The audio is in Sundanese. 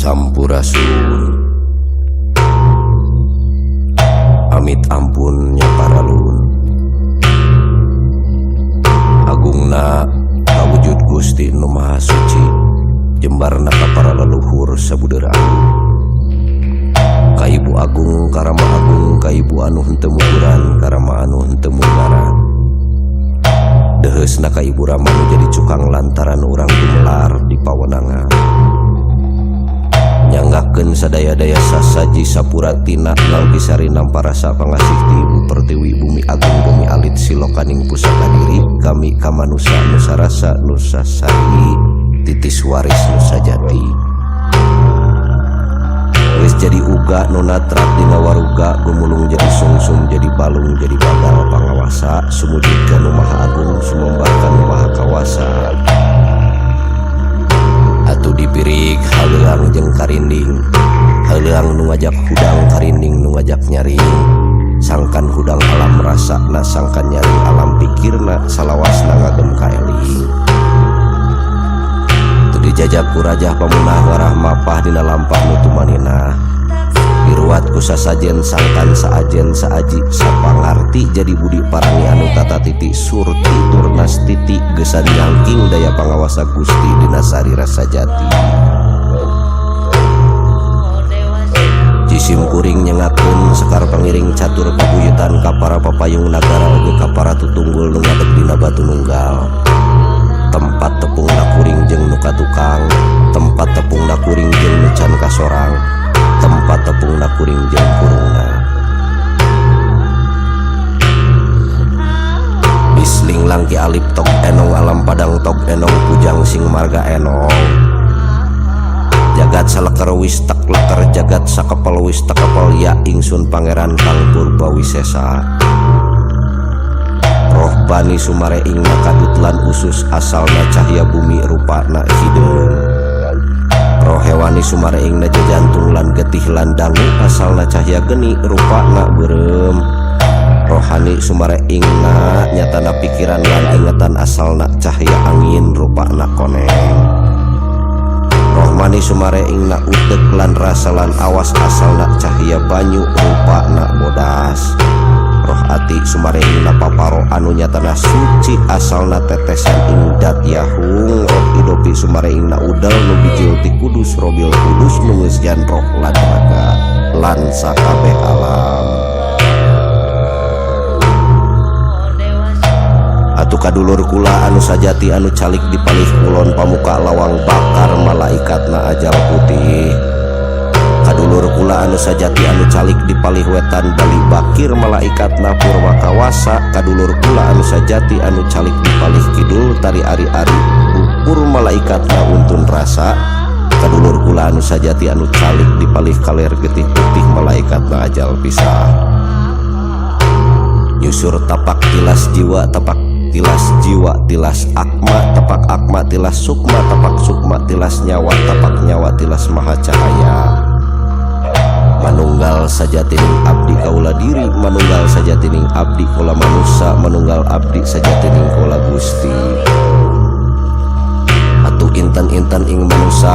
Sampurasun. Amit ampun nya paralun. Agungna kawujud Gusti Nu Maha Suci, jembarna ka para leluhur sabudeur agung. Ka Ibu Agung, ka Rama Agung, ka Ibu anu henteu muguran, ka Rama anu henteu munggaran. Deuheusna ka Ibu Rama nu jadi cukang lantaran urang gumelar di pawenangan. Nyanggakeun sadaya-daya sasaji sapuratina nalkisari namparasa pangasih ti Ibu Pertiwi Bumi Agung Bumi Alit Silokaning Pusaka Diri kami kamanusa nusa rasa nusa sari titis waris nusa jati. Geus jadi uga nu natrat dina waruga gumulung jadi sungsum jadi balung jadi bagal pangawasa sumujud ka Nu Maha Agung sumembah ka Nu Maha Kawasa. Atuh dipirig haleuang jeung karinding, haleuang nu ngajak hudang, karinding nu ngajak nyaring. Sangkan hudang alam rasana, sangkan nyaring alam pikirna, salawasna ngagem kaeling. Teu dijajab ku rajah pamunah ngarah mapah dina lampah nu tumaninah. Diruat ku sasajen sangkan saajen saaji sapangarti jadi budi parangi anu tata titi surti turnas titi gesan nyangking daya pangawasa Gusti dina sarira sajati. Jisim kuring nyengakeun sekar pangiring catur kabuyutan ka para papayung nagara oge ka para tutunggul nu ngadeg dina batu nunggal. Tempat tepungna kuring jeung nu katukang, tempat tepungna kuring jeung nu can kasorang, tempat tepungna kuring jeung kurungna. Bisling langki alip tok enong alam padang tok enong pujang sing marga enong. Jagat saleker wis tek leker jagat sakepel wis tekepel ya ingsun pangeran kang purba wisesa. Roh bani sumare ing kadut lan usus asalna cahya bumi rupana hideung. Roh hewani sumare ing jantung lan getih lan dangu asalna cahya geni rupana beureum. Rohani sumare ing nyatana pikiran lan ingetan asalna cahya angin rupana koneng. Rohmani sumare ing utek lan rasa lan awas asalna cahya banyu rupana bodas. Roh ati sumare ing paparo anu nyatana suci asalna tetesan ing dat yahung. Roh idopi sumare ing udal nu bijil ti kudus robil kudus nu ngeusian roh lan raga lan sakabeh alam. Atuh kadulur kula anu sajati anu calik di palih kulon pamuka lawang bakar malaikatna ajal putih. Kadulur kula anu sajati anu calik di palih wetan bali bakir malaikatna purwa kawasa. Kadulur kula anu sajati anu calik di palih kidul tari ari-ari ukur malaikatna untun rasa. Kadulur kula anu sajati anu calik di palih kaler getih putih malaikatna ajal pisah. Nyusur tapak tilas jiwa tapak tilas jiwa tilas akma tapak akma tilas sukma tapak sukma tilas nyawa tapak nyawa tilas maha cahaya. Manunggal sajatining abdi kaula diri, manunggal sajatining abdi kaula manusa, manunggal abdi sajatining kaula Gusti. Atuh intan-intan ing manusa